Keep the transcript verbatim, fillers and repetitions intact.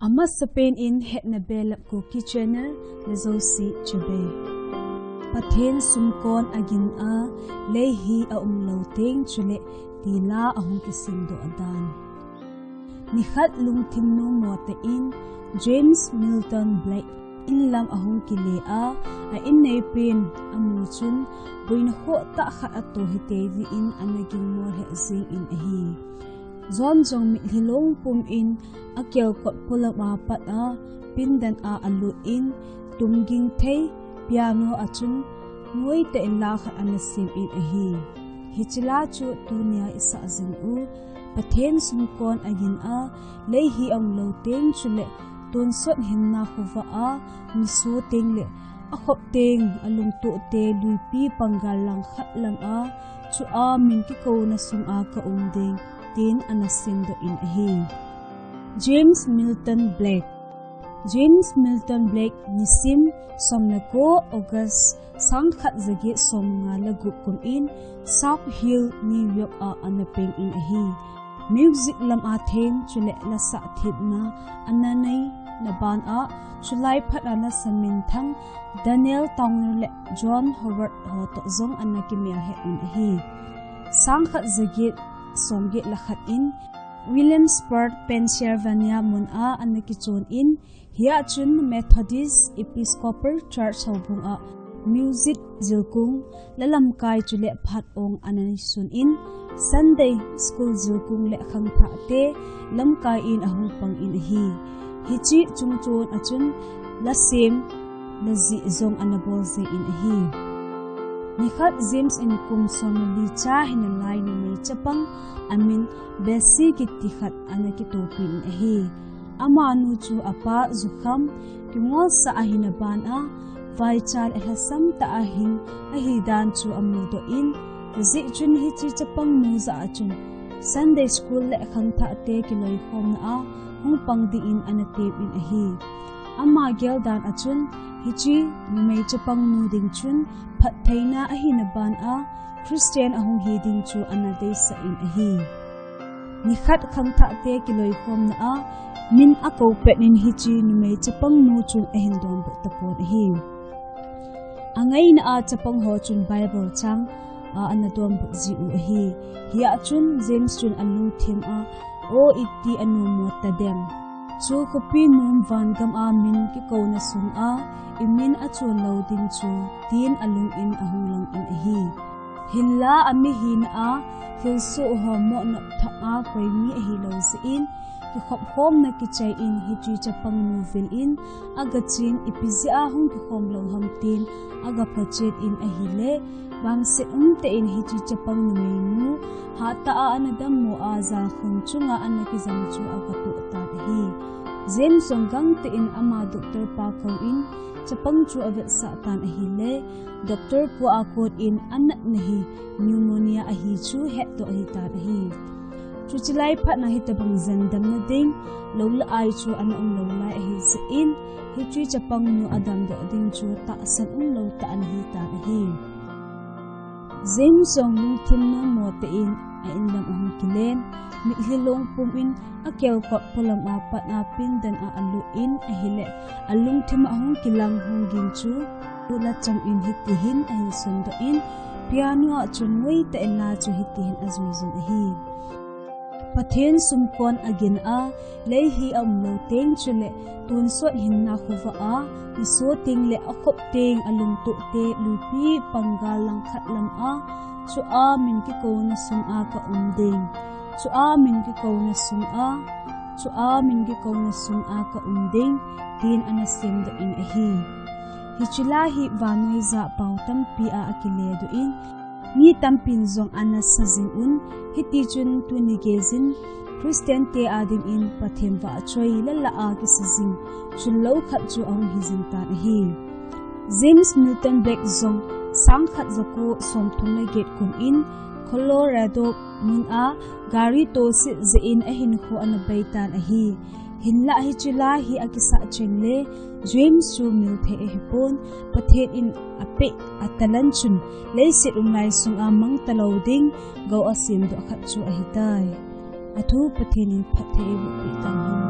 Amasapen in Hetna Belap Kuki Channel, najouse chibai. Pathen sumkon agin a, lei hi aumlou teng chule tila ahung kisimdoh dan. Nikhat lungthim nommo tah in James Milton Black in lam ahung kile a, a inneipen amu chun boina khohtah khat ato hitei tin ana gingmo lheh jengin ahi. John jong mitlhi long pum in akelkot polam a pat a pindan a alut in, tumging thei piano a chun nuaitah in la khat ana sem in ahi. Hiche la chu tunia isah jing u, Pathen sumkon agin a, lei hi aumlou teng chule tonsot hinna khovah a niso teng le akhop teng alungtoh te luipi panggal langkhat lam a, chua min kikouna sunga kaum ding, tin ana simdoh in ahi. James Milton Black. James Milton Black nisim somleko August sangkhat jaget somnga le gup kum in South Hill, New York a ana peng in ahi. Music lam a them chule lasah themna ana neina ban a, chulai phat a lasa minthang Daniel Towner le John Howard ho toh jong ana kimelheh in ahi. Sangkhat jaget somget le khat in Williamsburg, Pennsylvania mun a ana kichon in, hia chun Methodist Episcopal Church houbung a music jilkung, la lamkai chule phat ong ana neisun in, Sunday School jilkung le khangthah te lamkai in ahung pang in ahi. Hiche chungchon a chun lasem, lajih jong ana bol jengin ahi. Nikhat James in kum somli cha hinalai numei chapang amin Bessie kiti khat ana kitopi in ahi. Amanu chu apa jukham, kingolsa ahina ban a, vaicha le lhasam tah a hing ahi dan chu amudoh in, hijeh chun hiche chapang nu jah a chun Sunday School le khangthah te kiloikhomna a hung pang dingin ana tem in ahi. Ama gel dan a chun hiche numei chapang nu ding chun phattheina ahina ban a Christian ahung hi ding chu ana deisah in ahi. Nikhat khangthah te kiloikhomna a min akou pet in hiche numei chapang nu chun ahin donbut tapon ahi. Angaina a chapang ho chun Bible chang a ana donbut ji u ahi. Hia chun James chun alungthim a, o iti anommo tadem. Chu khopi nom vangam a min kikouna sunga imin achon lou ding chu, tin alung in ahung lang in ahi. Hinla amihina a thilsoh ho mo nop thah a koi mi ahilou jeh in, kikhopkhomna kichai in hiche chapang nu vil in agachen, ipi jeh a hung kikhom lou ham tin agaphochet in ahile, vangset umtah in hiche chapang numeinu hatah a ana dammo a jalkhun chunga ana kijam chu agatoh tan ahi. James jong gangtah in ama doctor pa kou in chapang chu avetsah tan ahile, doctor pu a kon in anatna hi pneumonia ahi chu hetdoh ahitan ahi. Chuche lai phat na hitobang jendamna ding, lou le ai chu ana umlou lai ahijeh in, hiche chapang nu adamdoh ding chu tahsan umlou tah ana hitan ahi. James jong lungthim nommo tah in a inlam ahung kilen, mitlhi long pum in akelkot polam a pat a pindan a alut in ahile, alungthim ahung kilang hung ging chu, lachang in hitihin ahin sundoh in, piano a chun nuaitah in la chu hitihin ajui jin ahi. Pathen sumkon agin a, lei hi aumlou teng chule tonsot hinna khovah a niso teng le akhop teng alungtoh te luipi panggal langkhat lam a, chua min kikouna sunga kaum ding, chua min kikouna sunga, chua min kikouna sunga kaum ding, tin ana simdoh in ahi. Hiche la hi vannoi jah pao tampi a akiledoh in, mi tampin jong ana sa jing un, hitichun tuni geijin Christian te adingin Pathen vahchoi lalah a kisa jing chunlou khat chu ahung hijing tan ahi. James Milton Black jong sangkhat jako somthum le get kum in Colorado mun a gari toset jeh in ahinkho ana baitan ahi. Hinlah hiche la hi akisah cheng le James chu milthei ahipon, Pathen in apeh a talent chun leiset umlai sunga mangtalou ding gou asemdoh khat chu ahitai. Athu Pathen in phatthei eibohpeh tauhen.